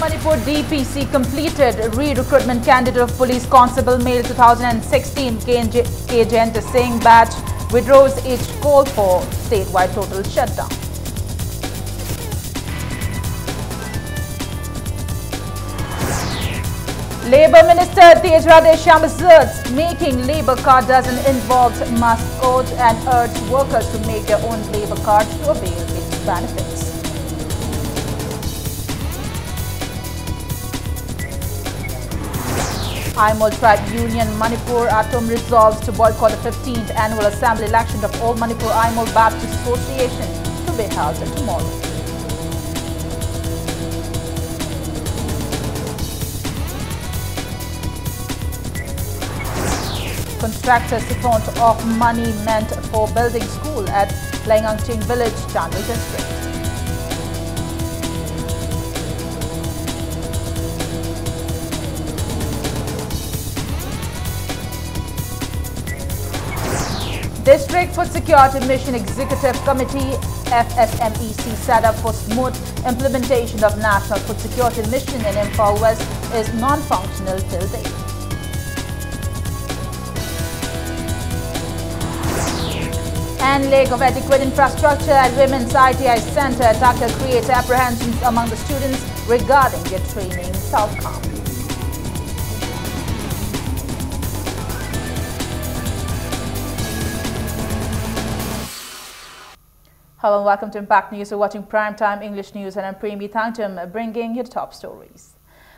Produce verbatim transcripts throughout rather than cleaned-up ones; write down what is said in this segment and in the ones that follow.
Manipur D P C completed re-recruitment candidate of police constable male two thousand sixteen K J, K Jayanta Singh batch withdraws its call for statewide total shutdown. Labour Minister Tejradhe Shyam asserts making labour card doesn't involve mascot and urged workers to make their own labour card to avail its benefits. Aimol Tribe Union Manipur Atum resolves to boycott the fifteenth annual assembly election of All Manipur Aimol Baptist Association to be held tomorrow. Contractor siphoned off money meant for building school at Laingangching village, Chandel district. District Food Security Mission Executive Committee, F S M E C, set up for smooth implementation of National Food Security Mission in Imphal West is non-functional till date. And lack of adequate infrastructure at Women's I T I Center, Dhaka, creates apprehensions among the students regarding their training outcome. Hello and welcome to Impact News. You're watching Prime Time English News and I'm Premi Thangtam, bringing you the top stories.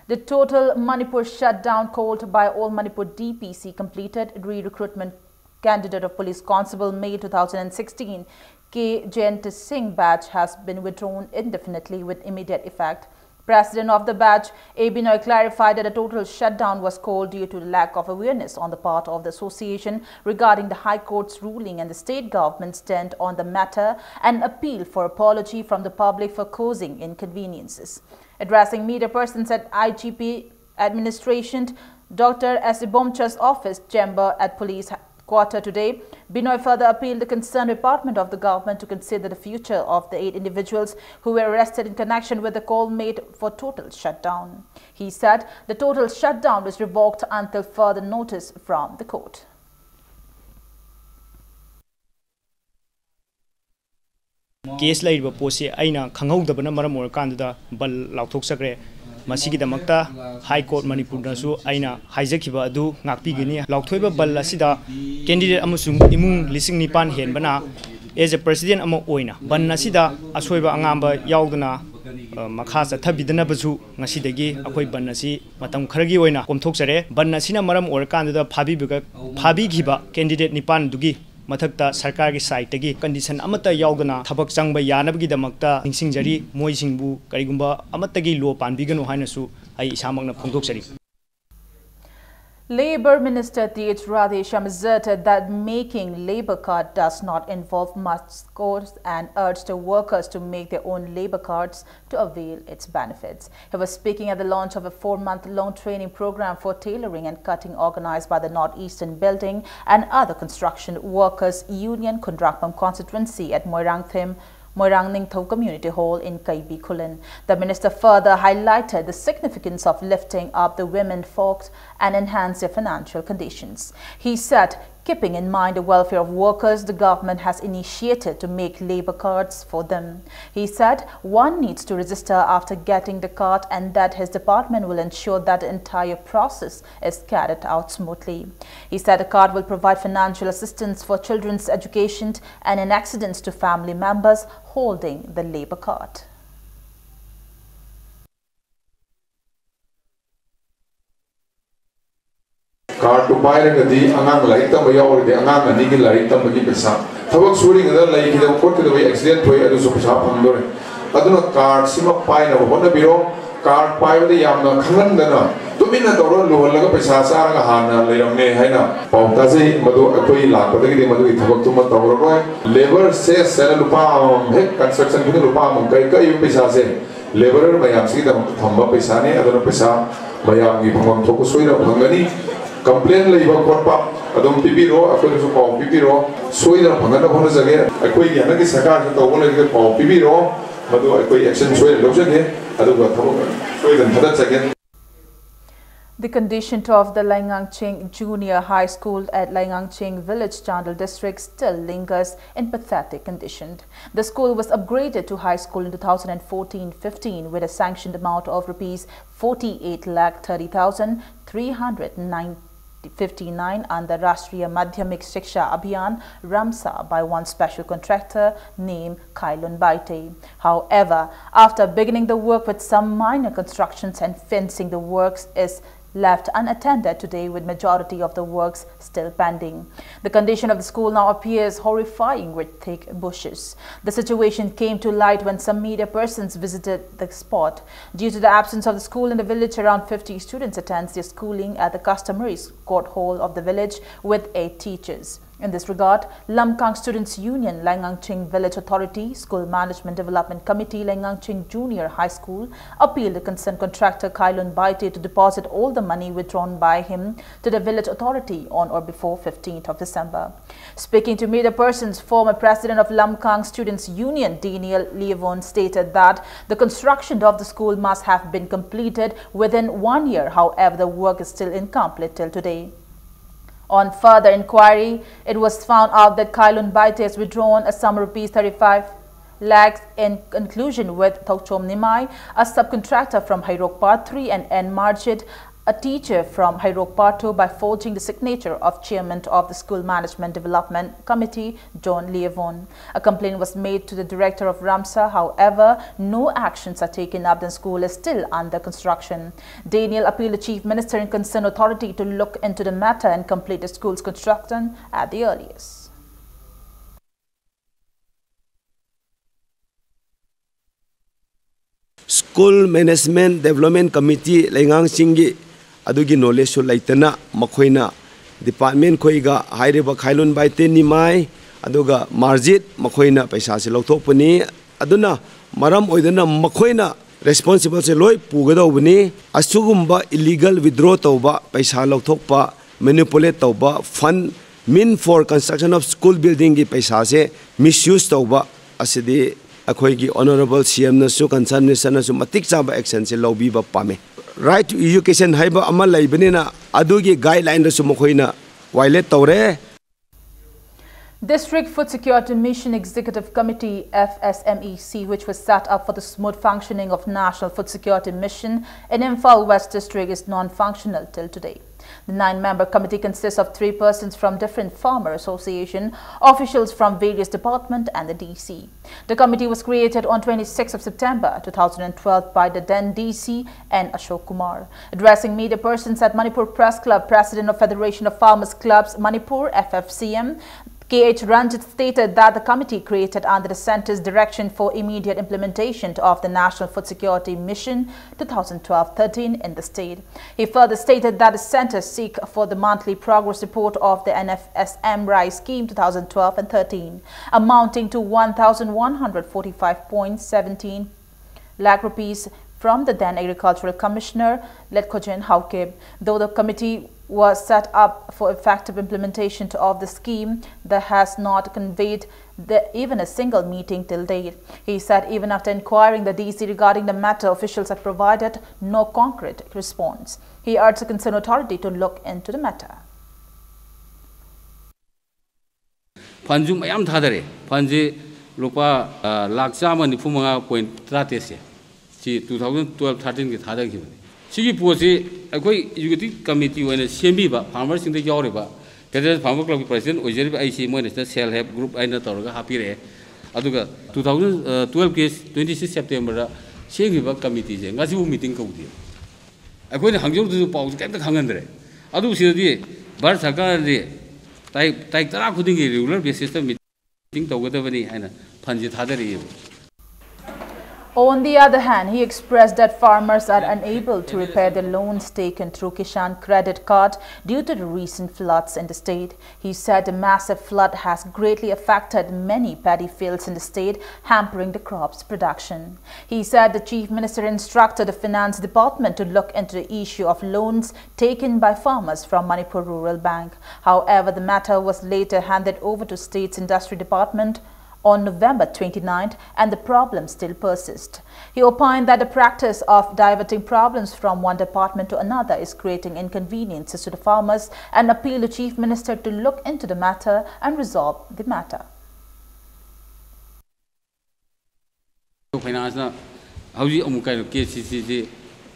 The total Manipur shutdown called by All Manipur D P C completed. Re-recruitment candidate of police constable May two thousand sixteen K Jayanta Singh batch has been withdrawn indefinitely with immediate effect. President of the batch, A Binoy, clarified that a total shutdown was called due to lack of awareness on the part of the association regarding the High Court's ruling and the state government's stand on the matter and appeal for apology from the public for causing inconveniences. Addressing media persons at I G P administration, Doctor S. Ibomcha's office chamber at police quarter today. Binoy further appealed the concerned department of the government to consider the future of the eight individuals who were arrested in connection with the call made for total shutdown. He said the total shutdown was revoked until further notice from the court. Case ꯂꯩꯔꯤꯕ ꯄꯣꯠꯁꯤ ꯑꯩꯅ ꯈꯪꯍꯧꯗꯕꯅ ꯃꯔꯝ ꯑꯣꯏꯔꯀꯥꯟꯗꯨꯗ ꯕꯟ ꯂꯥꯎꯊꯣꯛꯆꯈ꯭ꯔꯦ꯫ ꯃꯁꯤꯒꯤꯗꯃꯛꯇ high court ꯃꯅꯤꯄꯨꯔꯅꯁꯨ ꯑꯩꯅ ꯍꯥꯏꯖꯈꯤꯕ ꯑꯗꯨ ꯉꯥꯛꯄꯤꯒꯅꯤ꯫ ꯂꯥꯎꯊꯣꯛꯏꯕ ꯕꯟ ꯑꯁꯤꯗ candidate ꯑꯃꯁꯨꯡ ꯏꯃꯨꯡ ꯂꯤꯁꯤꯡ ꯅꯤꯄꯥꯟ ꯍꯦꯟꯕꯅ as a president ꯑꯃ ꯑꯣꯏꯅ ꯕꯟ ꯑꯁꯤꯗ ꯑꯁꯣꯏꯕ ꯑꯉꯥꯝꯕ ꯌꯥꯎꯗꯅ, ꯑ, ꯃꯈꯥ ꯆꯠꯊꯕꯤꯗꯅꯕꯁꯨ ꯉꯁꯤꯗꯒꯤ ꯑꯩꯈꯣꯏ ꯕꯟ ꯑꯁꯤ ꯃꯇꯝ ꯈꯔꯒꯤ ꯑꯣꯏꯅ ꯀꯣꯝꯊꯣꯛꯆꯔꯦ꯫ ꯕꯟ ꯑꯁꯤꯅ ꯃꯔꯝ ꯑꯣꯏꯔꯀꯥꯟꯗꯨꯗ ꯐꯥꯕꯤꯕꯒ-, ꯐꯥꯕꯤꯈꯤꯕ ꯀꯦꯟꯗꯤꯗꯦꯠ ꯅꯤꯄꯥꯟꯗꯨꯒꯤ ꯃꯊꯛꯇ ꯁꯔꯀꯥꯔꯒꯤ ꯁꯥꯏꯠꯇꯒꯤ ꯀꯟꯗꯤꯁꯟ ꯑꯃꯠꯇ ꯌꯥꯎꯗꯅ ꯊꯕꯛ ꯆꯪꯕ ꯌꯥꯅꯕꯒꯤꯗꯃꯛꯇ ꯅꯤꯡꯁꯤꯡꯖꯔꯤ꯫ ꯃꯣꯏꯁꯤꯡꯕꯨ ꯀꯔꯤꯒꯨꯝꯕ ꯑꯃꯠꯇꯒꯤ ꯂꯣ ꯄꯥꯟꯕꯤꯒꯅꯨ ꯍꯥꯏꯅꯁꯨ ꯑꯩ ꯏꯁꯥꯃꯛꯅ ꯐꯣꯡꯗꯣꯛꯆꯔꯤ꯫ Labour Minister Th Radheshyam asserted that making labour card does not involve much cost and urged the workers to make their own labour cards to avail its benefits. He was speaking at the launch of a four-month-long training program for tailoring and cutting organized by the North Eastern Building and Other Construction Workers Union, Khundrakpam constituency at Moirangthem, Moirang Ningthou Community Hall in Kaibi Khullen. The minister further highlighted the significance of lifting up the women folk and enhance their financial conditions. He said, keeping in mind the welfare of workers, the government has initiated to make labour cards for them. He said one needs to register after getting the card and that his department will ensure that the entire process is carried out smoothly. He said the card will provide financial assistance for children's education and in accidents to family members holding the labour card. ꯀꯥꯔꯠꯇꯨ ꯄꯥꯏꯔꯒꯗꯤ ꯑꯉꯥꯡ ꯂꯥꯏꯔꯤꯛ ꯇꯝꯕ ꯌꯥꯎꯔꯒꯗꯤ ꯑꯉꯥꯡ ꯑꯅꯤꯒꯤ ꯂꯥꯏꯔꯤꯛ ꯇꯝꯕꯒꯤ ꯄꯩꯁꯥ, ꯊꯕꯛ ꯁꯨꯔꯤꯉꯩꯗ ꯂꯩꯈꯤꯗꯕ ꯈꯣꯠꯈꯤꯗꯕ ꯑꯦꯛꯁꯤꯗꯦꯟ ꯊꯣꯛꯏ, ꯑꯗꯨꯁꯨ ꯄꯩꯁꯥ ꯐꯪꯗꯣꯔꯦ꯫ ꯑꯗꯨꯅ ꯀꯥꯔꯠꯁꯤꯃ ꯄꯥꯏꯅꯕ ꯍꯣꯠꯅꯕꯤꯔꯣ꯫ ꯀꯥꯔꯠ ꯄꯥꯏꯕꯗ ꯌꯥꯝꯅ ꯈꯪꯍꯟꯗꯅ ꯇꯨꯃꯤꯟꯅ ꯇꯧꯔ ꯂꯨꯍꯜꯂꯒ ꯄꯩꯁꯥ ꯆꯥꯔꯒ ꯍꯥꯟꯅ ꯂꯩꯔꯝꯃꯦ ꯍꯥꯏꯅ ꯄꯥꯎ ꯇꯥꯖꯩ꯫ ꯃꯗꯨ ꯑꯩꯈꯣꯏ ꯂꯥꯛꯄꯗꯒꯤꯗꯤ ꯃꯗꯨꯒꯤ ꯊꯕꯛꯇꯨꯃ ꯇꯧꯔꯔꯣꯏ꯫ ꯂꯦꯕꯔ ꯁꯦꯁ ꯍꯥꯏꯅ ꯂꯨꯄꯥ ꯑꯃꯃꯝ ꯍꯦꯛ ꯀꯟꯁꯇ꯭ꯔꯛꯁꯟꯒꯤ ꯂꯨꯄꯥ ꯑꯃꯃꯝ ꯀꯩ ꯀꯛꯏꯕ ꯄꯩꯁꯥꯁꯦ ꯂꯦꯕꯔꯔ ꯃꯌꯥꯝꯁꯤꯒꯤꯗꯃꯛꯇ ꯊꯝꯕ ꯄꯩꯁꯥꯅꯤ꯫ ꯑꯗꯨꯅ ꯄꯩꯁꯥ ꯃꯌꯥꯝꯒꯤ ꯐꯪꯐꯝ ꯊꯣꯛꯄ ꯁꯣꯏꯗꯅ ꯐꯪꯒꯅꯤ꯫ ꯀꯝꯄ꯭ꯂꯦꯟ ꯂꯩꯕ ꯈꯣꯠꯄ ꯑꯗꯨꯝ ꯄꯤꯕꯤꯔꯣ, ꯑꯩꯈꯣꯏꯗꯁꯨ ꯄꯥꯎ ꯄꯤꯕꯤꯔꯣ꯫ ꯁꯣꯏꯗꯅ ꯐꯪꯅꯕ ꯍꯣꯠꯅꯖꯒꯦ꯫ ꯑꯩꯈꯣꯏꯒꯤ ꯍꯟꯗꯛꯀꯤ ꯁꯔꯀꯥꯔꯁꯤꯅ ꯇꯧꯕ ꯂꯩꯔꯤꯕ ꯄꯥꯎ ꯄꯤꯕꯤꯔꯣ, ꯃꯗꯨ ꯑꯩꯈꯣꯏ ꯑꯦꯛꯁꯟ ꯁꯣꯏꯗꯅ ꯂꯧꯖꯒꯦ, ꯑꯗꯨꯒ ꯊꯕꯛ ꯁꯣꯏꯗꯅ ꯊꯥꯗꯠꯆꯒꯦ꯫ The condition of the Laingangching Junior High School at Laingangching Village, Chandel District, still lingers in pathetic condition. The school was upgraded to high school in two thousand fourteen fifteen with a sanctioned amount of rupees forty-eight lakh thirty thousand three hundred fifty-nine under Rashtriya Madhyamik Shiksha Abhiyan, RAMSA, by one special contractor named Khailun Baite. However, after beginning the work with some minor constructions and fencing, the works is left unattended today, with majority of the works still pending. The condition of the school now appears horrifying, with thick bushes. The situation came to light when some media persons visited the spot. Due to the absence of the school in the village, around fifty students attend their schooling at the customary court hall of the village with eight teachers. In this regard, Lamkang Students Union, Laingangching Village Authority, School Management Development Committee, Laingangching Junior High School, appealed the concerned contractor Khailun Baite to deposit all the money withdrawn by him to the village authority on or before fifteenth of December. Speaking to media persons, former president of Lamkang Students Union, Daniel Lievon, stated that the construction of the school must have been completed within one year. However, the work is still incomplete till today. On further inquiry, it was found out that Khailun Baite has withdrawn a sum of rupees thirty-five lakhs in conclusion with Thokchom Nimai, a subcontractor from Hairok Part three, and N Marjit, a teacher from Hairok Part two, by forging the signature of chairman of the School Management Development Committee, John Lievon. A complaint was made to the director of RAMSA. However, no actions are taken up. The school is still under construction. Daniel appealed the Chief Minister and concerned authority to look into the matter and complete the school's construction at the earliest. School Management Development Committee ꯂꯩꯉꯥꯡꯁꯤꯡꯒꯤ ꯑꯗꯨꯒꯤ ꯅꯣꯂꯦꯖꯁꯨ ꯂꯩꯇꯅ, ꯃꯈꯣꯏꯅ department ꯈꯣꯏꯒ ꯍꯥꯏꯔꯤꯕ ꯈꯥꯏꯂꯨꯟ ꯕꯥꯏꯇꯦꯟ ꯅꯤꯃꯥꯏ ꯑꯗꯨꯒ ꯃꯥꯔꯖꯤꯠ, ꯃꯈꯣꯏꯅ ꯄꯩꯁꯥꯁꯤ ꯂꯧꯊꯣꯛꯄꯅꯤ꯫ ꯑꯗꯨꯅ ꯃꯔꯝ ꯑꯣꯏꯗꯨꯅ ꯃꯈꯣꯏꯅ ꯔꯦꯁꯄꯣꯟꯁꯤꯕꯜꯁꯦ ꯂꯣꯏ ꯄꯨꯒꯗꯧꯕꯅꯤ꯫ ꯑꯁꯤꯒꯨꯝꯕ ꯏꯂꯤꯒꯦꯜ ꯋꯤꯗ꯭ꯔꯣ ꯇꯧꯕ, ꯄꯩꯁꯥ ꯂꯧꯊꯣꯛꯄ, ꯃꯦꯅꯤꯄꯨꯂꯦꯠ ꯇꯧꯕ, ꯐꯟ ꯃꯤꯟ ꯐꯣꯔ ꯀꯟꯁꯇ꯭ꯔꯛꯁꯟ ꯑꯣꯐ ꯁ꯭ꯀꯨꯜ ꯕꯤꯜꯗꯤꯡꯒꯤ ꯄꯩꯁꯥꯁꯦ ꯃꯤꯁꯌꯨꯁ ꯇꯧꯕ ꯑꯁꯤꯗꯤ ꯑꯩꯈꯣꯏꯒꯤ ꯑꯣꯅꯔꯦꯕꯜ ꯁꯤ ꯑꯦꯝꯅꯁꯨ, ꯀꯟꯁꯔꯟ ꯃꯤꯅꯤꯁꯇꯔꯅꯁꯨ ꯃꯇꯤꯛ ꯆꯥꯕ ꯑꯦꯛꯁꯟꯁꯦ ꯂꯧꯕꯤꯕ ꯄꯥꯝꯃꯤ꯫ ꯔꯥꯏꯠ ꯇꯨ ꯏꯖꯨꯀꯦꯁꯟ ꯍꯥꯏꯕ ꯑꯃ ꯂꯩꯕꯅꯤꯅ ꯑꯗꯨꯒꯤ ꯒꯥꯏꯗꯂꯥꯏꯟꯗꯁꯨ ꯃꯈꯣꯏꯅ ꯋꯥꯏꯂꯦꯠ ꯇꯧꯔꯦ꯫ District Food Security Mission Executive Committee, F S M E C, which was set up for the smooth functioning of National Food Security Mission in Imphal West District, is non-functional till today. The nine-member committee consists of three persons from different farmer association, officials from various department and the D C. The committee was created on twenty-sixth of September two thousand twelve by the then D C N Ashok Kumar. Addressing media persons at Manipur Press Club, President of Federation of Farmers Clubs Manipur, F F C M, K H Ranjit stated that the committee created under the centre's direction for immediate implementation of the National Food Security Mission two thousand twelve thirteen in the state. He further stated that the centre seek for the monthly progress report of the N F S M rice scheme two thousand twelve and thirteen, amounting to one thousand one hundred forty-five point seventeen lakh rupees from the then Agricultural Commissioner Letkojen Haokip. Though the committee was set up for effective implementation of the scheme, that has not conveyed the, even a single meeting till date. He said even after inquiring the D C regarding the matter, officials have provided no concrete response. He urged the concerned authority to look into the matter. ꯐꯟꯁꯨ ꯃꯌꯥꯝ ꯊꯥꯗꯔꯦ꯫ ꯐꯟꯁꯤ ꯂꯨꯄꯥ ꯂꯥꯛ ꯆꯥꯝꯃ ꯅꯤꯐꯨ ꯃꯉꯥ point ꯇꯔꯥꯇꯔꯦꯠꯁꯦ ꯁꯤ two thousand twelve ꯊꯥꯔꯇꯤꯟꯒꯤ ꯊꯥꯗꯈꯤꯕꯅꯤ꯫ ꯁꯤꯒꯤ ꯄꯣꯠꯁꯤ ꯑꯩꯈꯣꯏ executive committee ꯑꯣꯏꯅ ꯁꯦꯝꯕꯤꯕ ꯐꯥꯔꯃꯔꯁꯤꯡꯗ ꯌꯥꯎꯔꯤꯕ ꯐꯦꯗꯔꯦꯜ ꯐꯥꯔꯃꯔ ꯀ꯭ꯂꯕꯀꯤ ꯄ꯭ꯔꯁꯤꯗꯦꯟꯠ ꯑꯣꯏꯖꯔꯤꯕ ꯑꯩꯁꯤ ꯃꯣꯏꯅ ꯁꯤꯗ ꯁꯦꯜꯐ ꯍꯦꯜꯞ ꯒ꯭ꯔꯨꯞ ꯍꯥꯏꯅ ꯇꯧꯔꯒ ꯍꯥꯞꯄꯤꯔꯛꯑꯦ꯫ ꯑꯗꯨꯒ ꯇꯨ ꯊꯥꯎꯖꯟ ꯇꯨꯋꯦꯜꯐꯀꯤ ꯇ꯭ꯋꯦꯟꯇꯤ ꯁꯤꯛꯁ ꯁꯦꯞꯇꯦꯝꯕꯔꯗ ꯁꯦꯝꯈꯤꯕ ꯀꯃꯤꯇꯤꯁꯦ ꯉꯁꯤꯐꯥꯎ ꯃꯤꯇꯤꯡ ꯀꯧꯗꯦ꯫ ꯑꯩꯈꯣꯏꯅ ꯍꯪꯖꯕꯗꯁꯨ ꯄꯥꯎꯁꯦ ꯀꯔꯤꯝꯇ ꯈꯪꯍꯟꯗ꯭ꯔꯦ꯫ ꯑꯗꯨ ꯁꯤꯗꯗꯤ ꯚꯥꯔꯠ ꯁꯔꯀꯥꯔꯅꯗꯤ ꯇꯥꯔꯤꯛ ꯇꯥꯔꯤꯛ ꯇꯔꯥ ꯈꯨꯗꯤꯡꯒꯤ ꯔꯤꯒꯨꯂꯔ ꯕꯦꯁꯤꯁꯇ ꯃꯤꯇꯤꯡ ꯇꯧꯒꯗꯕꯅꯤ ꯍꯥꯏꯅ ꯐꯟꯁꯦ ꯊꯥꯗꯔꯛꯏꯕ꯫ On the other hand, he expressed that farmers are unable to repay the loans taken through Kishan Credit Card due to the recent floods in the state. He said the massive flood has greatly affected many paddy fields in the state, hampering the crop's production. He said the Chief Minister instructed the Finance Department to look into the issue of loans taken by farmers from Manipur Rural Bank. However, the matter was later handed over to State's Industry Department on November twenty-ninth, and the problem still persists. He opined that the practice of diverting problems from one department to another is creating inconveniences to the farmers and appealed to Chief Minister to look into the matter and resolve the matter. Finance ꯅ ꯍꯧꯖꯤꯛ ꯑꯃꯨꯛ ꯀꯩꯅꯣ K C ꯁꯤ ꯁꯤ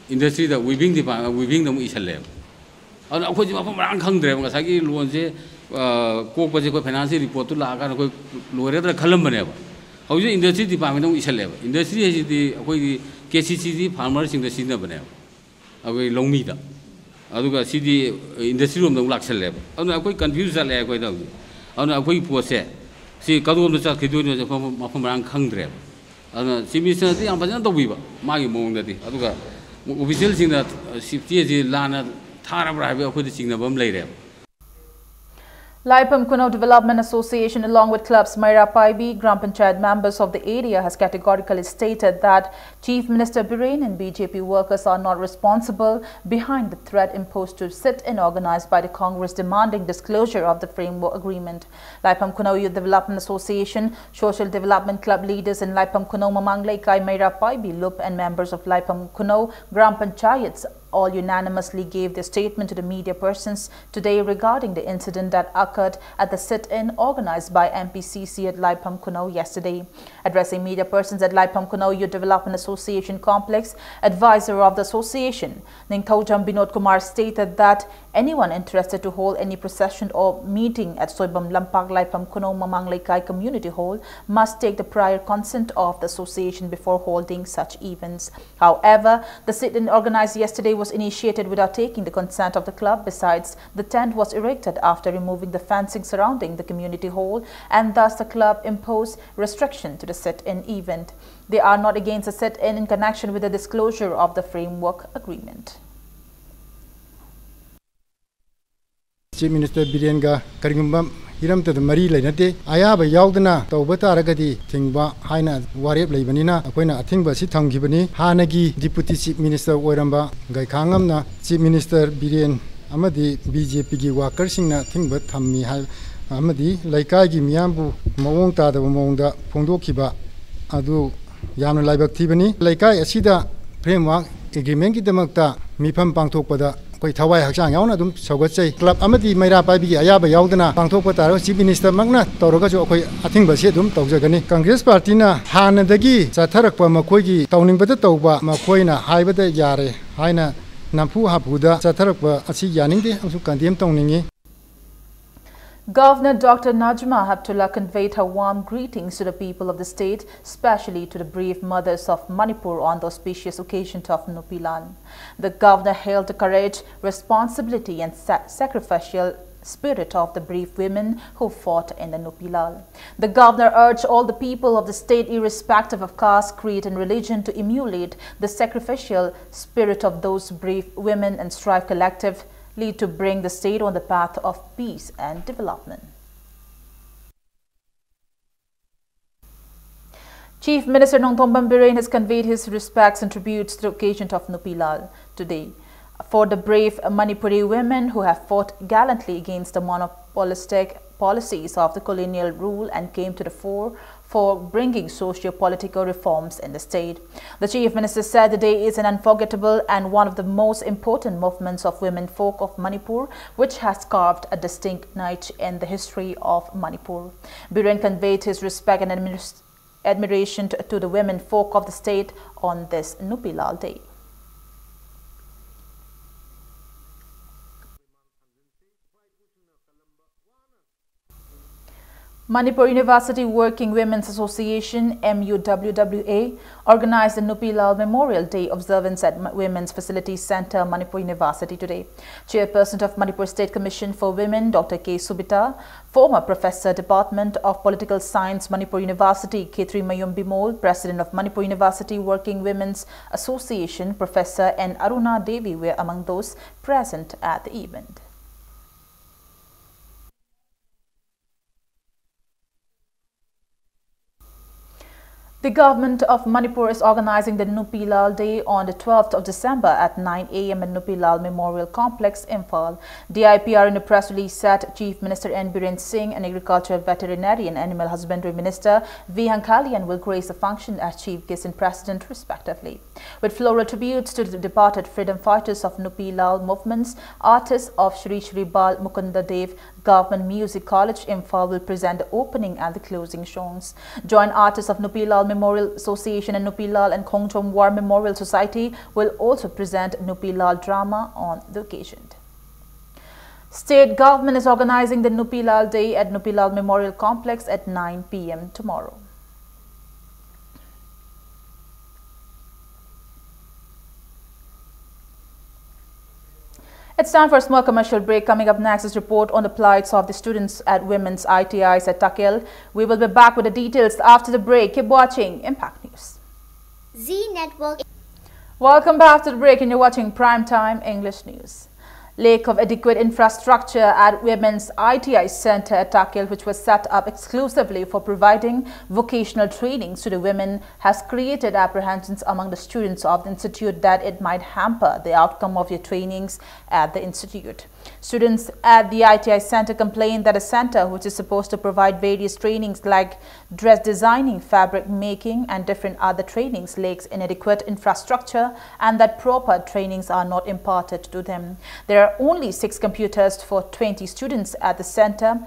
ꯏꯟꯗꯁꯇ꯭ꯔꯤꯗ weaving department ꯋꯤꯚꯤꯡꯗ ꯑꯃꯨꯛ ꯏꯁꯜꯂꯦꯕ꯫ ꯑꯗꯨꯅ ꯑꯩꯈꯣꯏꯁꯦ ꯃꯐꯝ ꯃꯔꯥꯡ ꯈꯪꯗ꯭ꯔꯦꯕ꯫ ꯉꯁꯥꯏꯒꯤ ꯂꯣꯟꯁꯦ ꯀꯣꯛꯄꯁꯦ ꯑꯩꯈꯣꯏ ꯐꯥꯏꯅꯥꯟꯁꯀꯤ ꯔꯤꯄꯣꯔꯠꯇꯨ ꯂꯥꯛꯑꯀꯥꯟꯗ ꯑꯩꯈꯣꯏ ꯂꯣꯏꯔꯗ꯭ꯔꯥ ꯈꯜꯂꯝꯕꯅꯦꯕ꯫ ꯍꯧꯖꯤꯛ ꯏꯟꯗꯁꯇ꯭ꯔꯤ ꯗꯤꯄꯥꯔꯠꯃꯦꯟꯗ ꯑꯃꯨꯛ ꯏꯁꯜꯂꯦꯕ꯫ ꯏꯟꯗꯁꯇ꯭ꯔꯤ ꯍꯥꯏꯁꯤꯗꯤ ꯑꯩꯈꯣꯏꯒꯤ ꯀꯦ ꯁꯤ ꯁꯤ ꯁꯤ ꯐꯥꯔꯃꯔꯁꯤꯡꯗ ꯁꯤꯖꯤꯟꯅꯕꯅꯦꯕ, ꯑꯩꯈꯣꯏ ꯂꯧꯃꯤꯗ꯫ ꯑꯗꯨꯒ ꯁꯤꯗꯤ ꯏꯟꯗꯁꯇ꯭ꯔꯤ ꯔꯣꯝꯗ ꯑꯃꯨꯛ ꯂꯥꯛꯁꯜꯂꯦꯕ꯫ ꯑꯗꯨꯅ ꯑꯩꯈꯣꯏ ꯀꯟꯐ꯭ꯌꯨꯁ ꯆꯠꯂꯦ ꯑꯩꯈꯣꯏꯗ ꯍꯧꯖꯤꯛ꯫ ꯑꯗꯨꯅ ꯑꯩꯈꯣꯏꯒꯤ ꯄꯣꯠꯁꯦ ꯁꯤ ꯀꯗꯣꯝꯗ ꯆꯠꯈꯤꯗꯣꯏꯅꯣꯁꯦ ꯑꯩꯈꯣꯏ ꯃꯐꯝ ꯃꯔꯥꯡ ꯈꯪꯗ꯭ꯔꯦꯕ꯫ ꯑꯗꯨꯅ ꯆꯤꯐ ꯃꯤꯅꯤꯁꯇꯔꯅꯗꯤ ꯌꯥꯝ ꯐꯖꯅ ꯇꯧꯕꯤꯕ ꯃꯥꯒꯤ ꯃꯑꯣꯡꯗꯗꯤ, ꯑꯗꯨꯒ ꯑꯣꯐꯤꯁꯦꯜꯁꯤꯡꯅ ꯁꯤꯞꯇꯤ ꯑꯁꯤ ꯂꯥꯟꯅ ꯊꯥꯔꯕ꯭ꯔꯥ ꯍꯥꯏꯕ ꯑꯩꯈꯣꯏꯗ ꯆꯤꯡꯅꯕ ꯑꯃ ꯂꯩꯔꯦꯕ꯫ Laipham Khunou Development Association, along with clubs Meira Paibi, Gram Panchayat members of the area, has categorically stated that Chief Minister Biren and B J P workers are not responsible behind the threat imposed to sit-in organized by the Congress demanding disclosure of the framework agreement. Laipham Khunou Youth Development Association, Social Development Club leaders in Laipham Khunou, Mamang Leikai, Meira Paibi, Lup, and members of Laipham Khunou Gram Panchayats all unanimously gave their statement to the media persons today regarding the incident that occurred at the sit-in organized by M P C C at Laipham Khunou yesterday. Addressing media persons at Laipham Khunou Youth Development Association complex, advisor of the association, Ningthoujam Binod Kumar, stated that anyone interested to hold any procession or meeting at Soibam Lampak, Laipham Khunou, Mamang Leikai Community Hall must take the prior consent of the association before holding such events. However, the sit-in organized yesterday was initiated without taking the consent of the club. Besides, the tent was erected after removing the fencing surrounding the community hall, and thus the club imposed restriction to the sit-in event. They are not against the sit-in in connection with the disclosure of the framework agreement. Chief minister ꯕꯤꯔꯦꯟꯒ ꯀꯔꯤꯒꯨꯝꯕ ꯍꯤꯔꯝꯇꯗ ꯃꯔꯤ ꯂꯩꯅꯗꯦ, ꯑꯌꯥꯕ ꯌꯥꯎꯗꯅ ꯇꯧꯕ ꯇꯥꯔꯒꯗꯤ ꯊꯤꯡꯕ ꯍꯥꯏꯅ ꯋꯥꯔꯦꯞ ꯂꯩꯕꯅꯤꯅ ꯑꯩꯈꯣꯏꯅ ꯑꯊꯤꯡꯕ ꯑꯁꯤ ꯊꯝꯈꯤꯕꯅꯤ꯫ ꯍꯥꯟꯅꯒꯤ ꯗꯤꯄꯨꯇꯤ ꯆꯤꯐ ꯃꯤꯅꯤꯁꯇꯔ ꯑꯣꯏꯔꯝꯕ ꯒꯩꯈꯥꯉꯝꯅ ꯆꯤꯐ ꯃꯤꯅꯤꯁꯇꯔ ꯕꯤꯔꯦꯟ ꯑꯃꯗꯤ ꯕꯤ ꯖꯦ ꯄꯤꯒꯤ ꯋꯥꯀꯔꯁꯤꯡꯅ ꯑꯊꯤꯡꯕ ꯊꯝꯃꯤ ꯍꯥꯏ ꯑꯃꯗꯤ ꯂꯩꯀꯥꯏꯒꯤ ꯃꯤꯌꯥꯝꯕꯨ ꯃꯑꯣꯡ ꯇꯥꯗꯕ ꯃꯑꯣꯡꯗ ꯐꯣꯡꯗꯣꯛꯈꯤꯕ ꯑꯗꯨ ꯌꯥꯝꯅ ꯂꯥꯏꯕꯛ ꯊꯤꯕꯅꯤ꯫ ꯂꯩꯀꯥꯏ ꯑꯁꯤꯗ ꯐ꯭ꯔꯦꯝꯋꯥꯔꯛ ꯑꯦꯒ꯭ꯔꯤꯃꯦꯟꯒꯤꯗꯃꯛꯇ ꯃꯤꯐꯝ ꯄꯥꯡꯊꯣꯛꯄꯗ ꯑꯩꯈꯣꯏ ꯊꯋꯥꯏ ꯍꯛꯆꯥꯡ ꯌꯥꯎꯅ ꯑꯗꯨꯝ ꯁꯧꯒꯠꯆꯩ꯫ ꯀ꯭ꯂꯕ ꯑꯃꯗꯤ ꯃꯩꯔꯥ ꯄꯥꯏꯕꯤꯒꯤ ꯑꯌꯥꯕ ꯌꯥꯎꯗꯅ ꯄꯥꯡꯊꯣꯛꯄ ꯇꯥꯔꯒ ꯆꯤꯐ ꯃꯤꯅꯤꯁꯇꯔꯃꯛꯅ ꯇꯧꯔꯒꯁꯨ ꯑꯩꯈꯣꯏ ꯑꯊꯤꯡꯕꯁꯤ ꯑꯗꯨꯝ ꯇꯧꯖꯒꯅꯤ꯫ ꯀꯪꯒ꯭ꯔꯦꯁ ꯄꯥꯔꯇꯤꯅ ꯍꯥꯟꯅꯗꯒꯤ ꯆꯠꯊꯔꯛꯄ ꯃꯈꯣꯏꯒꯤ ꯇꯧꯅꯤꯡꯕꯗ ꯇꯧꯕ ꯃꯈꯣꯏꯅ ꯍꯥꯏꯕꯗ ꯌꯥꯔꯦ ꯍꯥꯏꯅ ꯅꯝꯐꯨ ꯍꯥꯐꯨꯗ ꯆꯠꯊꯔꯛꯄ ꯑꯁꯤ ꯌꯥꯅꯤꯡꯗꯦ ꯑꯃꯁꯨꯡ ꯀꯟꯗꯦꯝ ꯇꯧꯅꯤꯡꯏ꯫ Governor Doctor Najma Heptulla conveyed her warm greetings to the people of the state, especially to the brave mothers of Manipur, on the auspicious occasion of Nupilal. The governor hailed the courage, responsibility, and sa- sacrificial spirit of the brave women who fought in the Nupilal. The governor urged all the people of the state, irrespective of caste, creed, and religion, to emulate the sacrificial spirit of those brave women and strive collectively to bring the state on the path of peace and development. Chief Minister Nongthombam Biren has conveyed his respects and tributes to the occasion of Nupilal today for the brave Manipuri women who have fought gallantly against the monopolistic policies of the colonial rule and came to the fore for bringing socio-political reforms in the state. The Chief Minister said the day is an unforgettable and one of the most important movements of women folk of Manipur, which has carved a distinct niche in the history of Manipur. Biren conveyed his respect and adminis- admiration to, to the women folk of the state on this Nupilal Day. Manipur University Working Women's Association, M U W W A, organized the Nupi Lal Memorial Day observance at M-, Women's Facilities Center, Manipur University today. Chairperson of Manipur State Commission for Women, Doctor K Subita, former Professor, Department of Political Science, Manipur University, Khetrimayum Bimol, President of Manipur University Working Women's Association, Professor N Aruna Devi were among those present at the event. The government of Manipur is organizing the Nupi Lal Day on the twelfth of December at nine A M at Nupi Lal Memorial Complex, Imphal. D I P R in a press release said Chief Minister N Biren Singh and Agriculture, Veterinary and Animal Husbandry Minister V Hankhalian will grace the function as chief guest and president respectively. With floral tributes to the departed freedom fighters of Nupi Lal movements, artists of Shri Shri Bal Mukunda Dev Government Music College, Imphal will present the opening and the closing songs. Joint artists of Nupi Lal Memorial Association and Nupi Lal and Khongjom War Memorial Society will also present Nupi Lal drama on the occasion. State government is organizing the Nupi Lal Day at Nupi Lal Memorial Complex at nine P M tomorrow. It's time for a small commercial break. Coming up next is report on the plights of the students at women's I T Is at Takel. We will be back with the details after the break. Keep watching Impact News. Z Network. Welcome back to the break, and you're watching Prime Time English News. Lack of adequate infrastructure at Women's I T I Center at Takel, which was set up exclusively for providing vocational trainings to the women, has created apprehensions among the students of the institute that it might hamper the outcome of their trainings at the institute. Students at the I T I center complain that a center which is supposed to provide various trainings like dress designing, fabric making, and different other trainings lacks inadequate infrastructure, and that proper trainings are not imparted to them. There are only six computers for twenty students at the center,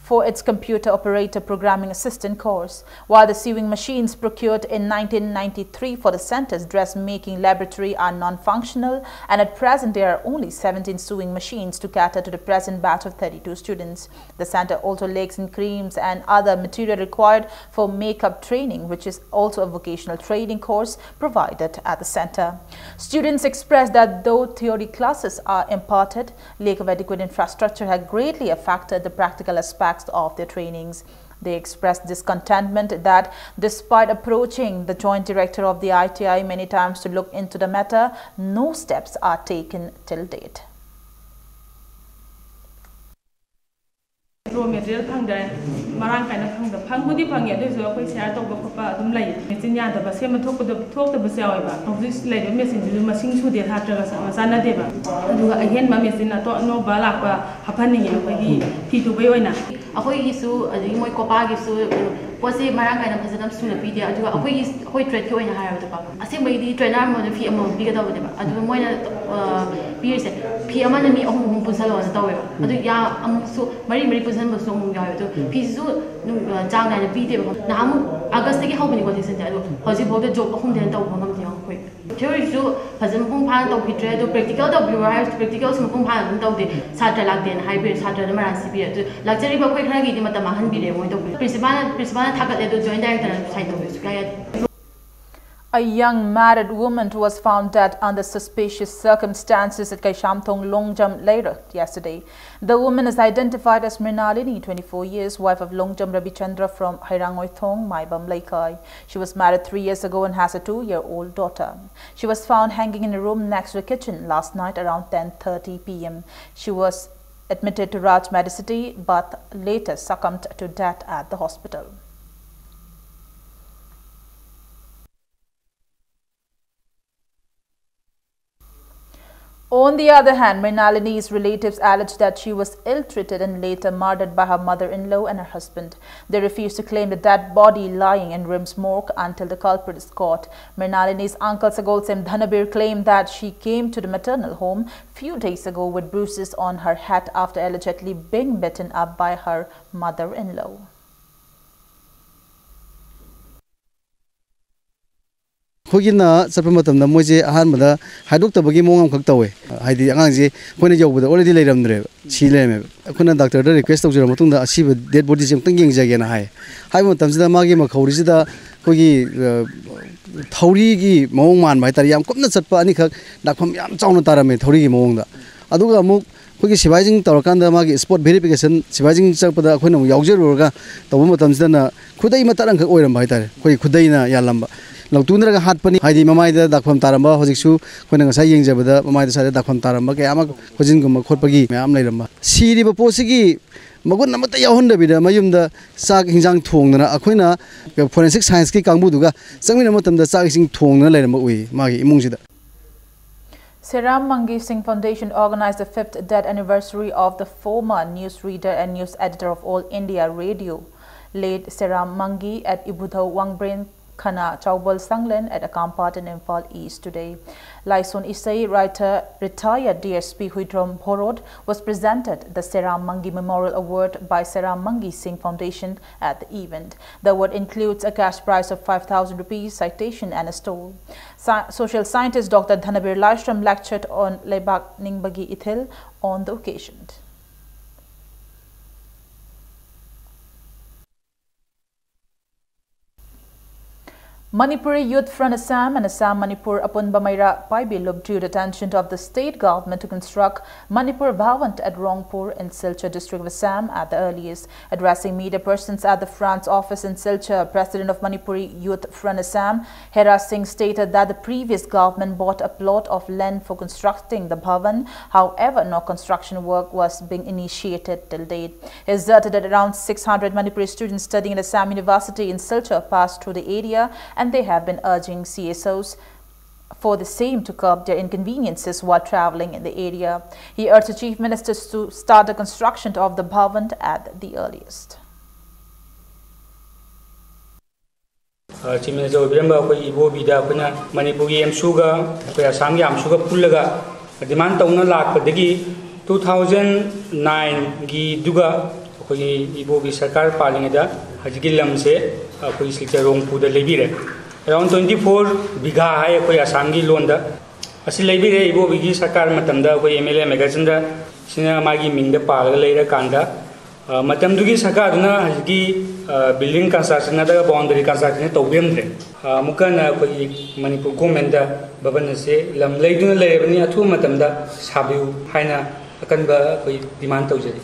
for its computer operator programming assistant course. While the sewing machines procured in nineteen ninety-three for the center's dressmaking laboratory are non-functional, and at present there are only seventeen sewing machines to cater to the present batch of thirty-two students. The center also lacks in creams and other material required for makeup training, which is also a vocational training course provided at the center. Students expressed that though theory classes are imparted, lack of adequate infrastructure had greatly affected the practical aspects of their trainings. They expressed discontentment that despite approaching the joint director of the I T I many times to look into the matter, no steps are taken till date. Raw material ꯐꯪꯗ꯭ꯔꯦ꯫ ꯃꯔꯥꯡ ꯀꯥꯏꯅ ꯐꯪꯗ ꯐꯪꯕꯨꯗꯤ ꯐꯪꯉꯦ, ꯑꯗꯨ ꯑꯣꯏꯔꯁꯨ ꯑꯩꯈꯣꯏ share ꯇꯧꯕ ꯈꯣꯠꯄ ꯑꯗꯨꯝ ꯂꯩ꯫ ꯃꯦꯆꯤꯟ ꯌꯥꯗꯕ ꯁꯦꯝꯕ ꯊꯣꯛꯄꯗ ꯊꯣꯛꯇꯕꯁꯨ ꯌꯥꯎꯋꯦꯕ꯫ ꯍꯧꯖꯤꯛ ꯂꯩꯔꯤꯕ ꯃꯦꯆꯤꯟꯁꯤꯁꯨ ꯃꯁꯤꯡ ꯁꯨꯗꯦ, ꯁꯥꯇ꯭ꯔꯒ ꯆꯥꯟꯅꯗꯦꯕ꯫ ꯑꯗꯨꯒ ꯑꯍꯦꯟꯕ ꯃꯦꯆꯤꯟ ꯑꯇꯣꯞ ꯑꯅꯧꯕ ꯂꯥꯛꯄ ꯍꯥꯞꯍꯟꯅꯤꯡꯉꯦ ꯑꯩꯈꯣꯏꯒꯤ ꯐꯤ ꯇꯨꯕꯒꯤ ꯑꯣꯏꯅ꯫ ꯑꯩꯈꯣꯏꯒꯤꯁꯨ ꯑꯗꯒꯤ ꯃꯣꯏ ꯀꯣꯄꯥꯒꯤꯁꯨ ꯄꯣꯠꯁꯦ ꯃꯔꯥꯡ ꯀꯥꯏꯅ ꯐꯖꯅ ꯁꯨꯅ ꯄꯤꯗꯦ꯫ ꯑꯗꯨꯒ ꯑꯩꯈꯣꯏꯒꯤ ꯑꯩꯈꯣꯏ ꯇ꯭ꯔꯦꯠꯀꯤ ꯑꯣꯏꯅ ꯍꯥꯏꯔꯕꯗꯀꯣ, ꯑꯁꯦꯡꯕꯒꯤꯗꯤ ꯇ꯭ꯔꯦꯅꯔ ꯑꯃꯗ ꯐꯤ ꯑꯃꯃꯝ ꯄꯤꯒꯗꯕꯅꯦꯕ꯫ ꯑꯗꯨꯒ ꯃꯣꯏꯅ ꯄꯤꯔꯤꯁꯦ ꯐꯤ ꯑꯃꯅ ꯃꯤ ꯑꯍꯨꯝ ꯑꯍꯨꯝ ꯄꯨꯟꯁꯤꯜꯂꯣꯅ ꯇꯧꯋꯦꯕ꯫ ꯑꯗꯨ ꯌꯥ ꯑꯃꯨꯛꯁꯨ ꯃꯔꯤ ꯃꯔꯤ ꯄꯨꯟꯁꯤꯟꯕꯁꯨ ꯑꯃꯨꯛ ꯌꯥꯎꯋꯦ꯫ ꯑꯗꯨ ꯐꯤꯁꯤꯁꯨ ꯆꯥꯡ ꯅꯥꯏꯅ ꯄꯤꯗꯦꯕ꯫ ꯅꯍꯥꯟꯃꯨꯛ ꯑꯥꯒꯁꯇꯒꯤ ꯍꯧꯕꯅꯤꯀꯣ ꯁꯤꯁꯟꯁꯦ, ꯑꯗꯣ ꯍꯧꯖꯤꯛꯐꯥꯎꯗ ꯖꯣꯕ ꯑꯍꯨꯝꯗ ꯍꯦꯟꯅ ꯇꯧꯕ ꯉꯝꯗꯦ ꯑꯩꯈꯣꯏ꯫ ꯊꯤꯑꯣꯔꯤꯁꯨ ꯐꯖꯅ ꯃꯄꯨꯡ ꯐꯥꯅ ꯇꯧꯈꯤꯗ꯭ꯔꯦ꯫ ꯑꯗꯣ ꯄ꯭ꯔꯦꯛꯇꯤꯀꯦꯜ ꯇꯧꯕꯤꯌꯨ ꯍꯥꯏꯔꯁꯨ ꯄ꯭ꯔꯦꯛꯇꯤꯀꯦꯜꯁꯨ ꯃꯄꯨꯡ ꯐꯥꯅ ꯑꯗꯨꯝ ꯇꯧꯗꯦ꯫ ꯁꯥꯇ꯭ꯔ ꯂꯥꯛꯇꯦꯅ ꯍꯥꯏꯕꯤꯔꯦ, ꯁꯥꯇ꯭ꯔꯗ ꯃꯔꯥꯟ ꯁꯤꯕꯤꯔꯦ꯫ ꯑꯗꯨ ꯂꯥꯛꯆꯔꯤꯕ ꯑꯩꯈꯣꯏ ꯈꯔꯒꯤꯗꯤ ꯃꯇꯝ ꯃꯥꯡꯍꯟꯕꯤꯔꯦ ꯃꯣꯏ ꯇꯧꯕꯤꯔꯦ꯫ ꯄ꯭ꯔꯤꯟꯁꯤꯄꯥꯜꯅ ꯄ꯭ꯔꯤꯟꯁꯤꯄꯥꯜꯅ ꯊꯥꯒꯠꯂꯦ, ꯑꯗꯣ ꯖꯣꯏꯟ ꯗꯥꯏꯔꯦꯛꯇꯔꯅ ꯁꯥꯏꯟ ꯇꯧꯕꯤꯔꯦ꯫ ꯁꯨꯡꯌꯥ ꯌꯥꯗꯦ꯫ A young married woman was found dead under suspicious circumstances at Kaishamthong Longjam Leirot yesterday. The woman is identified as Mrinalini, twenty-four years, wife of Longjam Rabichandra from Hairangoithong, Maibam Leikai. She was married three years ago and has a two-year-old daughter. She was found hanging in a room next to the kitchen last night around ten thirty p m. She was admitted to Raj Medicity but later succumbed to death at the hospital. On the other hand, Mrinalini's relatives allege that she was ill-treated and later murdered by her mother-in-law and her husband. They refuse to claim the dead body lying in RIMS morgue until the culprit is caught. Mrinalini's uncle Sagolsem Dhanabir claimed that she came to the maternal home few days ago with bruises on her head after allegedly being beaten up by her mother-in-law. ꯑꯩꯈꯣꯏꯒꯤꯅ ꯆꯠꯄ ꯃꯇꯝꯗ ꯃꯣꯏꯁꯦ ꯑꯍꯥꯟꯕꯗ ꯍꯥꯏꯗꯣꯛꯇꯕꯒꯤ ꯃꯑꯣꯡ ꯑꯃꯈꯛ ꯇꯧꯋꯦ꯫ ꯍꯥꯏꯗꯤ ꯑꯉꯥꯡꯁꯦ ꯑꯩꯈꯣꯏꯅ ꯌꯧꯕꯗ already ꯂꯩꯔꯝꯗ꯭ꯔꯦꯕ, ꯁꯤ ꯂꯩꯔꯝꯃꯦꯕ꯫ ꯑꯩꯈꯣꯏꯅ ꯗꯥꯛꯇꯔꯗ request ꯇꯧꯖꯔꯕ ꯃꯇꯨꯡꯗ ꯑꯁꯤꯕ dead bodyꯁꯦ ꯑꯃꯨꯛꯇꯪ ꯌꯦꯡꯖꯒꯦꯅ ꯍꯥꯏ꯫ ꯍꯥꯏꯕ ꯃꯇꯝꯁꯤꯗ ꯃꯥꯒꯤ ꯃꯈꯧꯔꯤꯁꯤꯗ ꯑꯩꯈꯣꯏꯒꯤ ꯊꯧꯔꯤꯒꯤ ꯃꯑꯣꯡ ꯃꯥꯟꯕ ꯍꯥꯏꯇꯥꯔꯦ, ꯌꯥꯝ ꯀꯨꯞꯅ ꯆꯠꯄ ꯑꯅꯤꯈꯛ ꯗꯥꯛꯐꯝ ꯌꯥꯝ ꯆꯥꯎꯅ ꯇꯥꯔꯝꯃꯦ ꯊꯧꯔꯤꯒꯤ ꯃꯑꯣꯡꯗ꯫ ꯑꯗꯨꯒ ꯑꯃꯨꯛ ꯑꯩꯈꯣꯏꯒꯤ ꯁꯤꯐꯥꯏꯁꯤꯡ ꯇꯧꯔꯀꯥꯟꯗ ꯃꯥꯒꯤ spot verification, ꯁꯤꯐꯥꯏꯁꯤꯡ ꯆꯠꯄꯗ ꯑꯩꯈꯣꯏꯅ ꯑꯃꯨꯛ ꯌꯥꯎꯖꯔꯨꯔꯒ ꯇꯧꯕ ꯃꯇꯝꯁꯤꯗꯅ ꯈꯨꯗꯩ ꯃꯇꯠ ꯑꯃꯈꯛ ꯑꯣꯏꯔꯝꯕ ꯍꯥꯏꯇꯥꯔꯦ, ꯑꯩꯈꯣꯏꯒꯤ ꯈꯨꯗꯩꯅ ꯌꯥꯜꯂꯝꯕ꯫ ꯂꯧꯇꯨꯅꯔꯒ ꯍꯥꯠꯄꯅꯤ꯫ ꯍꯥꯏꯗꯤ ꯃꯃꯥꯏꯗ ꯗꯥꯛꯐꯝ ꯇꯥꯔꯝꯕ, ꯍꯧꯖꯤꯛꯁꯨ ꯑꯩꯈꯣꯏꯅ ꯉꯁꯥꯏ ꯌꯦꯡꯖꯕꯗ ꯃꯃꯥꯏꯗ ꯁ꯭ꯋꯥꯏꯗ ꯗꯥꯛꯐꯝ ꯇꯥꯔꯝꯕ ꯀꯌꯥ ꯑꯃ ꯈꯣꯠꯆꯤꯟꯒꯨꯝꯕ ꯈꯣꯠꯄꯒꯤ ꯃꯌꯥꯝ ꯂꯩꯔꯝꯕ꯫ ꯁꯤꯔꯤꯕ ꯄꯣꯠꯁꯤꯒꯤ ꯃꯒꯨꯟ ꯑꯃꯠꯇ ꯌꯥꯎꯍꯟꯗꯕꯤꯗ ꯃꯌꯨꯝꯗ ꯆꯥꯛ ꯍꯤꯟꯖꯥꯡ ꯊꯣꯡꯗꯅ ꯑꯩꯈꯣꯏꯅ forensic scienceꯀꯤ ꯀꯥꯡꯕꯨꯗꯨꯒ ꯆꯪꯃꯤꯟꯅꯕ ꯃꯇꯝꯗ ꯆꯥꯛ ꯏꯁꯤꯡ ꯊꯣꯡꯗꯅ ꯂꯩꯔꯝꯕ ꯎꯏ ꯃꯥꯒꯤ ꯏꯃꯨꯡꯁꯤꯗ꯫ Seram Mangi Singh Foundation organized the fifth death anniversary of the former news reader and news editor of All India Radio, late Seram Mangi, at Ibudhou Wangbrin Khana Chaubal Sanglen at Akampot in Imphal East today. Laison Isai, writer, retired D S P Huidrom Bhorod was presented the Seram Mangi Memorial Award by Seram Mangi Singh Foundation at the event. The award includes a cash prize of five thousand rupees, citation and a stole. Sci- social scientist Doctor Dhanabir Laishram lectured on Leibak Ningbagi Ithil on the occasion. Manipuri Youth Front Assam and Assam Manipur Apunba Meira Paibi Lup drew the attention of the state government to construct Manipur Bhavan at Rongpur in Silchar district of Assam at the earliest. Addressing media persons at the front's office in Silchar, President of Manipuri Youth Front Assam, Hera Singh, stated that the previous government bought a plot of land for constructing the Bhavan. However, no construction work was being initiated till date. He asserted that around six hundred Manipuri students studying at Assam University in Silchar passed through the area, and they have been urging C S Os for the same to curb their inconveniences while traveling in the area. He urged the Chief Minister to start the construction of the bhavan at the earliest. Chief minister ꯑꯣꯏꯕꯤꯔꯝꯕ ꯑꯩꯈꯣꯏ ꯏꯕꯣꯕꯤꯗ ꯑꯩꯈꯣꯏꯅ ꯃꯅꯤꯄꯨꯔꯒꯤ ꯑꯦꯝꯁꯨꯒ ꯑꯩꯈꯣꯏ ꯑꯁꯥꯝꯒꯤ ꯑꯥꯝꯁꯨꯒ ꯄꯨꯜꯂꯒ ꯗꯤꯃꯥꯟ ꯇꯧꯅ ꯂꯥꯛꯄꯗꯒꯤ, ꯇꯨ ꯊꯥꯎꯖꯟ ꯅꯥꯏꯟꯒꯤꯗꯨꯒ ꯑꯩꯈꯣꯏꯒꯤ ꯏꯕꯣꯕꯤ ꯁꯔꯀꯥꯔ ꯄꯥꯜꯂꯤꯉꯩꯗ ꯍꯧꯖꯤꯛꯀꯤ ꯂꯝꯁꯦ ꯑꯩꯈꯣꯏ ꯁꯤꯜꯆꯔ ꯔꯣꯡꯄꯨꯗ ꯂꯩꯕꯤꯔꯦ꯫ ꯑꯦꯔꯥꯎꯟ ꯇ꯭ꯋꯦꯟꯇꯤ ꯐꯣꯔ ꯕꯤꯘꯥ ꯍꯥꯏ ꯑꯩꯈꯣꯏ ꯑꯁꯥꯝꯒꯤ ꯂꯣꯟꯗ꯫ ꯑꯁꯤ ꯂꯩꯕꯤꯔꯦ ꯏꯕꯣꯕꯤꯒꯤ ꯁꯔꯀꯥꯔ ꯃꯇꯝꯗ ꯑꯩꯈꯣꯏ ꯑꯦꯝ ꯑꯦꯜ ꯑꯦ ꯃꯦꯘꯆꯟꯗ꯭ꯔ ꯁꯤꯅ ꯃꯥꯒꯤ ꯃꯤꯡꯗ ꯄꯥꯜꯂꯒ ꯂꯩꯔꯀꯥꯟꯗ, ꯃꯇꯝꯗꯨꯒꯤ ꯁꯔꯀꯥꯔꯗꯨꯅ ꯍꯧꯖꯤꯛꯀꯤ ꯕꯤꯜꯗꯤꯡ ꯀꯟꯁꯇ꯭ꯔꯛꯁꯟ ꯅꯠꯇ꯭ꯔꯒ ꯕꯥꯎꯟꯗꯔꯤ ꯀꯟꯁꯇ꯭ꯔꯛꯁꯟ ꯇꯧꯕꯤꯔꯝꯗ꯭ꯔꯦ꯫ ꯑꯃꯨꯛꯀ ꯍꯟꯅ ꯑꯩꯈꯣꯏꯒꯤ ꯃꯅꯤꯄꯨꯔ ꯒꯣꯔꯃꯦꯟꯗ ꯚꯕꯟ ꯑꯁꯦ ꯂꯝ ꯂꯩꯗꯨꯅ ꯂꯩꯔꯕꯅꯤ, ꯑꯊꯨꯕ ꯃꯇꯝꯗ ꯁꯥꯕꯤꯌꯨ ꯍꯥꯏꯅ ꯑꯀꯟꯕ ꯑꯩꯈꯣꯏ ꯗꯤꯃꯥꯟ ꯇꯧꯖꯔꯤ꯫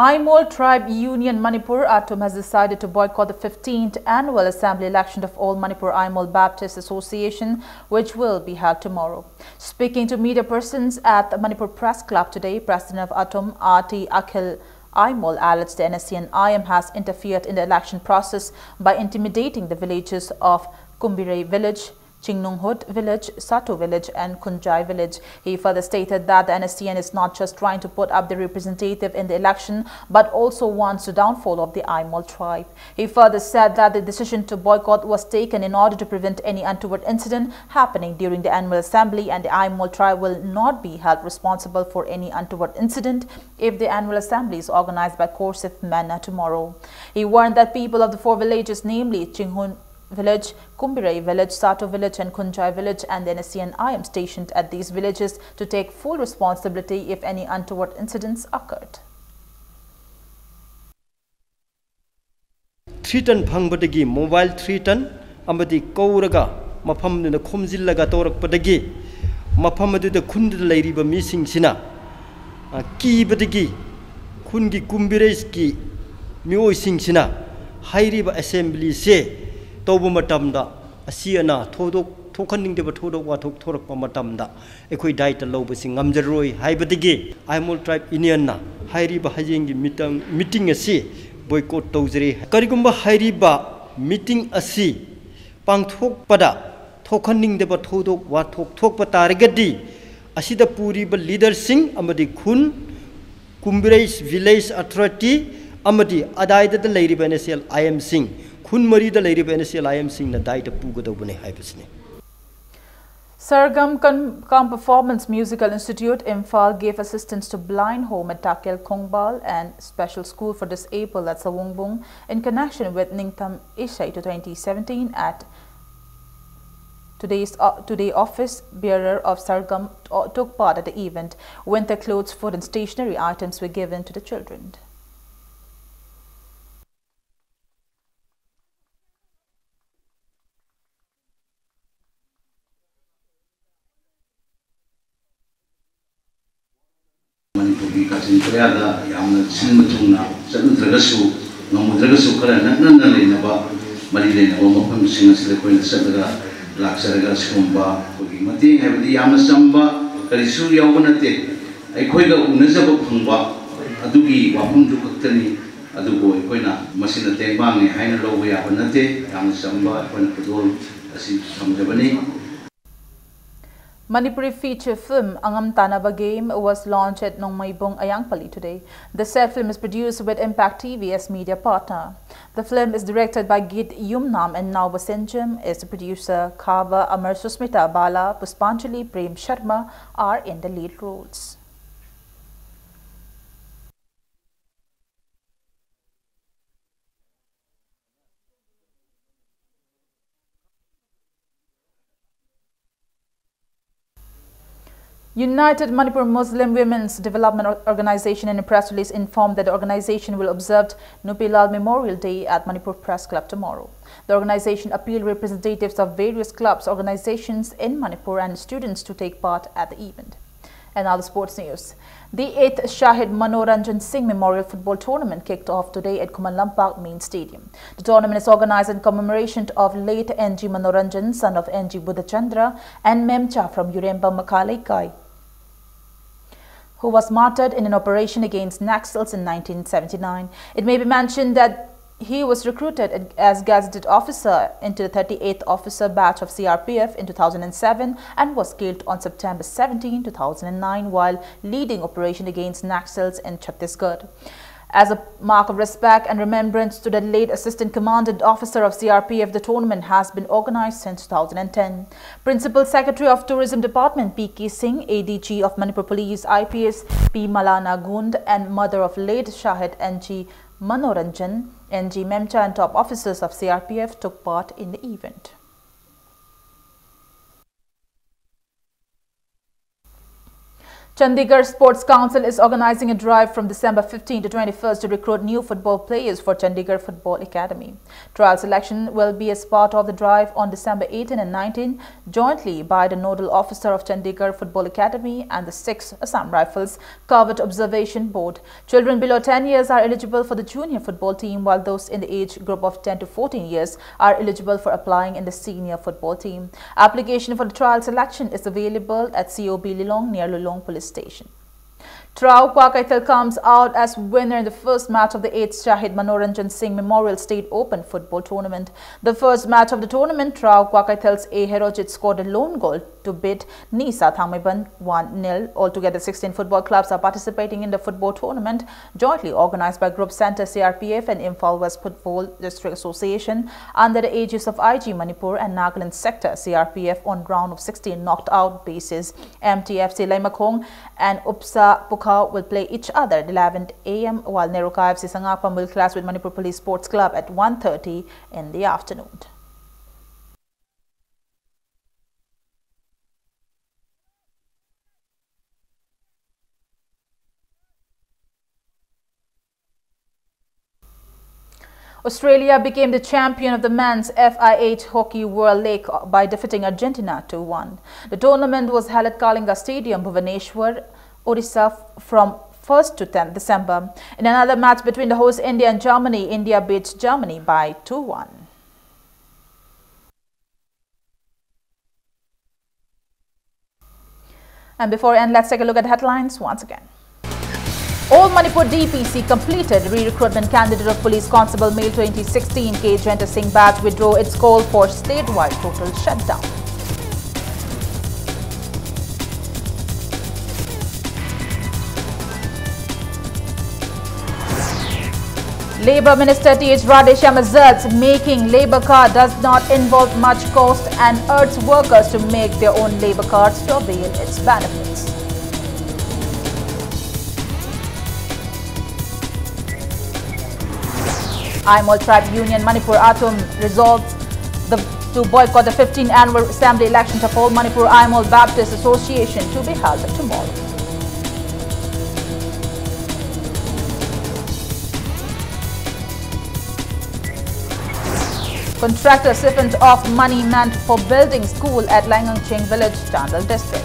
Aimol Tribe Union Manipur, ATUM, has decided to boycott the fifteenth annual assembly election of All Manipur Aimol Baptist Association, which will be held tomorrow. Speaking to media persons at the Manipur Press Club today, President of ATUM, R T Akhil Aimol, alleged the N S C N I M has interfered in the election process by intimidating the villages of Kumbirei village, Chingnunghut village, Sato village, and Khunjai village. He further stated that the N S C N is not just trying to put up the representative in the election, but also wants the downfall of the Aimol tribe. He further said that the decision to boycott was taken in order to prevent any untoward incident happening during the annual assembly, and the Aimol tribe will not be held responsible for any untoward incident if the annual assembly is organized by coercive manner tomorrow. He warned that people of the four villages, namely Chinghun village, Kumbirei village, Sato village, and Khunjai village, and the N S C N I M stationed at these villages to take full responsibility if any untoward incidents occurred. Threaten ꯐꯪꯕꯗꯒꯤ, mobile threaten ꯑꯃꯗꯤ ꯀꯧꯔꯒ ꯃꯐꯝꯗꯨꯗ ꯈꯣꯝꯖꯤꯜꯂꯒ ꯇꯧꯔꯛꯄꯗꯒꯤ, ꯃꯐꯝ ꯑꯗꯨꯗ ꯈꯨꯟꯗꯨꯗ ꯂꯩꯔꯤꯕ ꯃꯤꯁꯤꯡꯁꯤꯅ, ꯑ, ꯀꯤꯕꯗꯒꯤ ꯈꯨꯟꯒꯤ ꯀꯨꯝꯕꯤꯔꯩꯁꯀꯤ ꯃꯤꯑꯣꯏꯁꯤꯡꯁꯤꯅ ꯍꯥꯏꯔꯤꯕ assemblyꯁꯦ ꯇꯧꯕ ꯃꯇꯝꯗ ꯑꯁꯤ ꯑꯅꯥ ꯊꯧꯗꯣꯛ ꯊꯣꯛꯍꯟꯅꯤꯡꯗꯕ ꯊꯧꯗꯣꯛ ꯋꯥꯊꯣꯛ ꯊꯣꯔꯛꯄ ꯃꯇꯝꯗ ꯑꯩꯈꯣꯏ ꯗꯥꯏꯇ ꯂꯧꯕꯁꯤ ꯉꯝꯖꯔꯣꯏ ꯍꯥꯏꯕꯗꯒꯤ Aimol Tribe Unionꯅ ꯍꯥꯏꯔꯤꯕ ꯍꯌꯦꯡꯒꯤ ꯃꯤꯇꯪ, meeting ꯑꯁꯤ boycott ꯇꯧꯖꯔꯤ꯫ ꯀꯔꯤꯒꯨꯝꯕ ꯍꯥꯏꯔꯤꯕ meeting ꯑꯁꯤ ꯄꯥꯡꯊꯣꯛꯄꯗ ꯊꯣꯛꯍꯟꯅꯤꯡꯗꯕ ꯊꯧꯗꯣꯛ ꯋꯥꯊꯣꯛ ꯊꯣꯛꯄ ꯇꯥꯔꯒꯗꯤ, ꯑꯁꯤꯗ ꯄꯨꯔꯤꯕ ꯂꯤꯗꯔꯁꯤꯡ ꯑꯃꯗꯤ ꯈꯨꯟ, ꯀꯨꯝꯕꯤꯔꯩ ꯚꯤꯂꯦꯖ ꯑꯊꯣꯔꯤꯇꯤ ꯑꯃꯗꯤ ꯑꯗꯥꯏꯗꯗ ꯂꯩꯔꯤꯕ ꯑꯦꯟ ꯑꯦꯁ ꯑꯦꯜ ꯑꯥꯏ ꯑꯦꯝꯁꯤꯡ, ꯈꯨꯟ ꯃꯔꯤꯗ ꯂꯩꯔꯤꯕ ꯑꯦꯟ ꯑꯦꯁ ꯑꯦꯜ ꯑꯥꯏ ꯑꯦꯝꯁꯤꯡꯅ ꯗꯥꯏꯇ ꯄꯨꯒꯗꯧꯕꯅꯤ ꯍꯥꯏꯕꯁꯤꯅꯤ꯫ Sargam Con- Com Performance Musical Institute Imphal gave assistance to Blind Home at Takel Khongbal and Special School for Disabled at Sawungbung in connection with Ningtham Ishai to twenty seventeen at today's uh, today office bearer of Sargam uh, took part at the event. Winter clothes, food and stationery items were given to the children. ꯃꯅꯤꯄꯨꯔꯒꯤ ꯀꯥꯆꯤꯟ ꯀꯣꯌꯥꯗ ꯌꯥꯝꯅ ꯁꯤꯟꯕ ꯊꯨꯡꯅ ꯆꯠꯂꯨꯗ꯭ꯔꯒꯁꯨ, ꯉꯝꯃꯨꯗ꯭ꯔꯒꯁꯨ, ꯈꯔ ꯅꯛꯅꯅ ꯂꯩꯅꯕ, ꯃꯔꯤ ꯂꯩꯅꯕ ꯃꯐꯝꯁꯤꯡ ꯑꯁꯤꯗ ꯑꯩꯈꯣꯏꯅ ꯆꯠꯂꯒ ꯂꯥꯛꯆꯔꯒ ꯁꯤꯒꯨꯝꯕ ꯑꯩꯈꯣꯏꯒꯤ ꯃꯇꯦꯡ ꯍꯥꯏꯕꯗꯤ ꯌꯥꯝꯅ ꯆꯝꯕ ꯀꯔꯤꯁꯨ ꯌꯥꯎꯕ ꯅꯠꯇꯦ꯫ ꯑꯩꯈꯣꯏꯒ ꯎꯅꯖꯕ ꯐꯪꯕ ꯑꯗꯨꯒꯤ ꯋꯥꯐꯝꯗꯨ ꯈꯛꯇꯅꯤ꯫ ꯑꯗꯨꯕꯨ ꯑꯩꯈꯣꯏꯅ ꯃꯁꯤꯅ ꯇꯦꯡꯕꯥꯡꯅꯤ ꯍꯥꯏꯅ ꯂꯧꯕ ꯌꯥꯕ ꯅꯠꯇꯦ꯫ ꯌꯥꯝꯅ ꯆꯝꯕ ꯑꯩꯈꯣꯏꯅ ꯈꯨꯗꯣꯜ ꯑꯁꯤ ꯊꯝꯖꯕꯅꯤ꯫ Manipuri feature film Angam Tanaba Game was launched at Nongmeibong Ayangpally today. The said film is produced with Impact T V as media partner. The film is directed by Git Yumnam and Naoba Senjam is the producer. Khaba Amar, Susmita Bala, Puspanjali, Prem Sharma are in the lead roles. United Manipur Muslim Women's Development Or- Organization in a press release informed that the organization will observe Nupilal Memorial Day at Manipur Press Club tomorrow. The organization appealed representatives of various clubs, organizations in Manipur and students to take part at the event. And now the sports news. The eighth Shahid Manoranjan Singh Memorial Football Tournament kicked off today at Khuman Lampak Main Stadium. The tournament is organized in commemoration of late N G Manoranjan, son of N G Buddhachandra and Memcha from Uremba Makhalaikai, who was martyred in an operation against Naxals in nineteen seventy-nine. It may be mentioned that He was recruited as gazetted officer into the thirty-eighth officer batch of C R P F in two thousand seven and was killed on September seventeen, two thousand nine, while leading operation against Naxals in Chhattisgarh. As a mark of respect and remembrance to the late Assistant Commandant Officer of C R P F, the tournament has been organized since two thousand ten. Principal Secretary of Tourism Department P K Singh, A D G of Manipur Police I P S P Malana Gund, and mother of late Shahid N G Manoranjan, N G Memcha, and top officers of C R P F took part in the event. Chandigarh Sports Council is organizing a drive from December fifteen to twenty-first to recruit new football players for Chandigarh Football Academy. Trial selection will be as part of the drive on December eighteen and nineteen, jointly by the nodal officer of Chandigarh Football Academy and the six Assam Rifles Covert Observation Board. Children below ten years are eligible for the junior football team, while those in the age group of ten to fourteen years are eligible for applying in the senior football team. Application for the trial selection is available at C O B Lilong near Lilong Police Station. Trao Kwakaithel comes out as winner in the first match of the eighth Shahid Manoranjan Singh Memorial State Open Football Tournament. The first match of the tournament, Trao Kwakaithel's A Herojit scored a lone goal to beat Nisa Thangmeiban one nil. Altogether, sixteen football clubs are participating in the football tournament, jointly organized by Group Center C R P F and Imphal West Football District Association, under the aegis of I G Manipur and Nagaland Sector C R P F on round of sixteen knocked out basis. M T F C Leimakhong and Upsa Pukha will play each other at eleven a m, while Neroka F C Sangakpam will clash with Manipur Police Sports Club at one thirty in the afternoon. Australia became the champion of the men's F I H Hockey World League by defeating Argentina two one. The tournament was held at Kalinga Stadium, Bhubaneswar, Odisha, from first to tenth December. In another match between the hosts India and Germany, India beat Germany by two one. And before end, let's take a look at headlines once again. All Manipur D P C completed. Re-recruitment candidate of Police Constable Male twenty sixteen K Jayanta Singh batch withdraw its call for statewide total shutdown. Labour Minister T H Radheshyam asserts making labour card does not involve much cost and urges workers to make their own labour cards to avail its benefits. Aimol Tribe Union Manipur Atum resolves the, to boycott the fifteenth annual assembly elections of All Manipur Aimol Baptist Association to be held tomorrow. Contractor siphoned off money meant for building school at Laingangching village, Chandel district.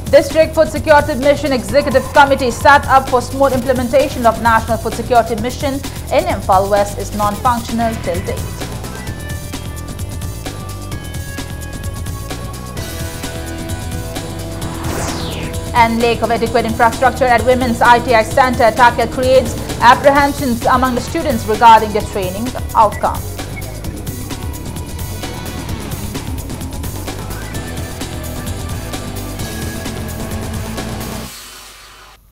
District Food Security Mission Executive Committee set up for smooth implementation of National Food Security Mission in Imphal West is non-functional till date. And lack of adequate infrastructure at Women's I T I Center, Takia creates apprehensions among the students regarding the training outcome.